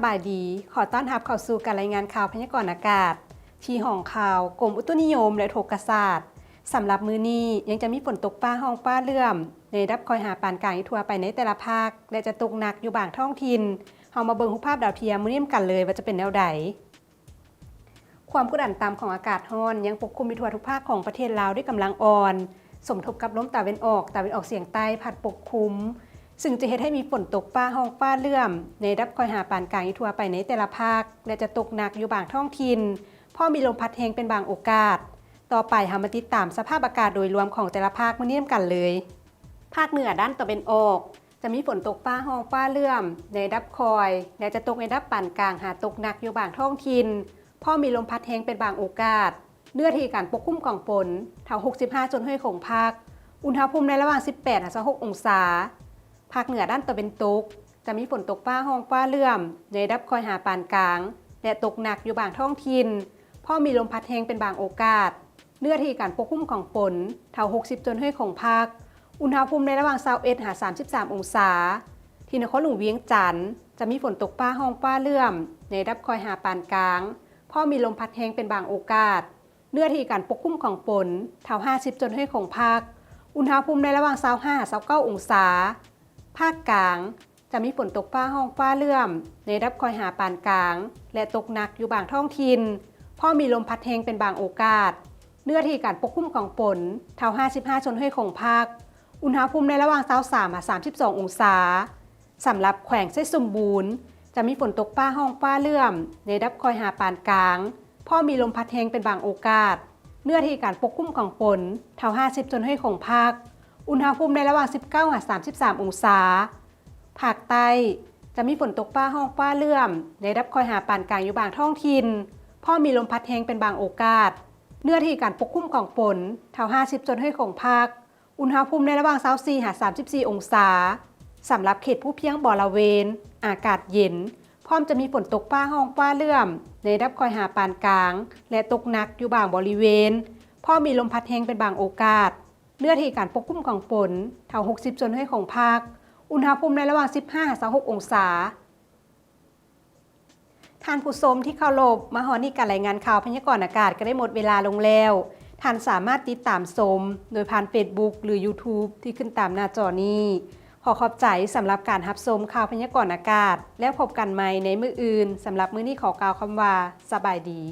ສະບາຍດີ, ຂໍຕ້ອນຮັບເຂົ້າສູ່ການລາຍງານຂ່າວພະຍາກອນອາກາດ ທີ່ຫ້ອງຂ່າວກົມອຸຕຸນິຍົມ ແລະ ອຸທົກກະສາດ. ສຳລັບມື້ນີ້ຍັງຈະມີຝົນຕົກຟ້າຮ້ອງຟ້າເຫຼື້ອມ ໃນລະດັບຄ່ອຍຫາປານກາງຢູ່ທົ່ວໄປໃນແຕ່ລະພາກ ແລະ ຈະຕົກໜັກຢູ່ບາງທ້ອງຖິ່ນ. ເຮົາມາເບິ່ງຮູບພາບດາວທຽມມື້ນີ້ນຳກັນເລີຍວ່າຈະເປັນແນວໃດ. ຄວາມກົດອາກາດຕ່ຳຂອງອາກາດຮ້ອນຍັງປົກຄຸມຢູ່ທົ່ວທຸກພາກຂອງປະເທດລາວດ້ວຍກຳລັງອ່ອນ, ສົມທົບກັບລົມຕາເວັນອອກ, ຕາເວັນອອກສຽງໃຕ້ພັດປົກຄຸມ, ຊຶ່ງຈະເຮັດໃຫ້ມີຝົນຕົກຟ້າຮ້ອງຟ້າເຫຼື້ອມ ໃນລະດັບຄ່ອຍຫາປານກາງຢູ່ທົ່ວໄປໃນແຕ່ລະພາກ ແລະ ຈະຕົກໜັກຢູ່ບາງທ້ອງຖິ່ນ, ພ້ອມມີລົມພັດແຮງເປັນບາງໂອກາດ. ຕໍ່ໄປເຮົາມາຕິດຕາມສະພາບອາກາດໂດຍລວມຂອງແຕ່ລະພາກມື້ນີ້ນຳກັນເລີຍ. ພາກເໜືອດ້ານຕາເວັນອອກ ຈະມີຝົນຕົກຟ້າຮ້ອງຟ້າເຫຼື້ອມ ໃນລະດັບຄ່ອຍ ແລະ ຈະຕົກໃນລະດັບປານກາງຫາຕົກໜັກຢູ່ບາງທ້ອງຖິ່ນ, ພ້ອມມີລົມພັດແຮງເປັນບາງໂອກາດ. ເນື້ອທີ່ການປົກຄຸມຂອງຝົນ ເທົ່າຫົກສິບຫ້າສ່ວນຮ້ອຍຂອງພາກ. ອຸນຫະພູມໃນລະຫວ່າງສິບແປດຫາຊາວຫົກອົງສາ. ພາກເໜືອດ້ານຕາເວັນຕົກ ຈະມີຝົນຕົກຟ້າຮ້ອງຟ້າເຫຼື້ອມ ໃນລະດັບຄ່ອຍຫາປານກາງ ແລະ ຕົກໜັກຢູ່ບາງທ້ອງຖິ່ນ, ພ້ອມມີລົມພັດແຮງເປັນບາງໂອກາດ. ເນື້ອທີ່ການປົກຄຸມຂອງຝົນ ເທົ່າຫົກສິບສ່ວນຮ້ອຍຂອງພາກ. ອຸນຫະພູມໃນລະຫວ່າງຊາວເອັດຫາສາມສິບສາມອົງສາ. ທີ່ນະຄອນຫຼວງວຽງຈັນ ຈະມີຝົນຕົກຟ້າຮ້ອງຟ້າເຫຼື້ອມ ໃນລະດັບຄ່ອຍຫາປານກາງ, ພ້ອມມີລົມພັດແຮງເປັນບາງໂອກາດ. ເນື້ອທີ່ການປົກຄຸມຂອງຝົນ ເທົ່າຫ້າສິບສ່ວນຮ້ອຍຂອງພາກ. ອຸນຫະພູມໃນລະຫວ່າງຊາວຫ້າຫາຊາວເກົ້າອົງສາ. ພາກກາງ ຈະມີຝົນຕົກຟ້າຮ້ອງຟ້າເຫຼື້ອມ ໃນລະດັບຄ່ອຍຫາປານກາງ ແລະ ຕົກໜັກຢູ່ບາງທ້ອງຖິ່ນ, ພ້ອມມີລົມພັດແຮງເປັນບາງໂອກາດ. ເນື້ອທີ່ການປົກຄຸມຂອງຝົນ ເທົ່າຫ້າສິບຫ້າສ່ວນຮ້ອຍຂອງພາກ. ອຸນຫະພູມໃນລະຫວ່າງຊາວສາມຫາສາມສິບສອງອົງສາ. ສຳລັບແຂວງໄຊສົມບູນ ຈະມີຝົນຕົກຟ້າຮ້ອງຟ້າເຫຼື້ອມ ໃນລະດັບຄ່ອຍຫາປານກາງ, ພ້ອມມີລົມພັດແຮງເປັນບາງໂອກາດ. ເນື້ອທີ່ການປົກຄຸມຂອງຝົນ ເທົ່າຫ້າສິບສ່ວນຮ້ອຍຂອງພາກ. ອຸນຫະພູມໃນລະຫວ່າງສິບເກົ້າຫາສາມສິບສາມອົງສາ. ພາກໃຕ້ ຈະມີຝົນຕົກຟ້າຮ້ອງຟ້າເຫຼື້ອມ ໃນລະດັບຄ່ອຍຫາປານກາງຢູ່ບາງທ້ອງຖິ່ນ, ພ້ອມມີລົມພັດແຮງເປັນບາງໂອກາດ. ເນື້ອທີ່ການປົກຄຸມຂອງຝົນ ເທົ່າຫ້າສິບສ່ວນຮ້ອຍຂອງພາກ. ອຸນຫະພູມໃນລະຫວ່າງຊາວສີ່ຫາສາມສິບສີ່ອົງສາ. ສຳລັບເຂດພູພຽງບໍລະເວນ ອາກາດເຢັນ, ພ້ອມຈະມີຝົນຕົກຟ້າຮ້ອງຟ້າເຫຼື້ອມ ໃນລະດັບຄ່ອຍຫາປານກາງ ແລະ ຕົກໜັກຢູ່ບາງບໍລິເວນ, ພ້ອມມີລົມພັດແຮງເປັນບາງໂອກາດ. ເນື້ອທີ່ການປົກຄຸມຂອງຝົນ ເທົ່າຫົກສິບສ່ວນຮ້ອຍຂອງພາກ. ອຸນຫະພູມໃນລະຫວ່າງສິບຫ້າຫາຊາວຫົກອົງສາ. ທ່ານຜູ້ຊົມທີ່ເຄົາລົບ, ມາຮອດນີ້ການລາຍງານຂ່າວພະຍາກອນອາກາດກໍໄດ້ໝົດເວລາລົງແລ້ວ. ທ່ານສາມາດຕິດຕາມຊົມໂດຍຜ່ານເຟສບຸກ ຫຼື ຢູທູບ ທີ່ຂຶ້ນຕາມໜ້າຈໍນີ້. ຂໍຂອບໃຈສຳລັບການຮັບຊົມຂ່າວພະຍາກອນອາກາດ, ແລ້ວພົບກັນໃໝ່ໃນມື້ອື່ນ. ສຳລັບມື້ນີ້ຂໍກ່າວຄຳວ່າ ສະບາຍດີ.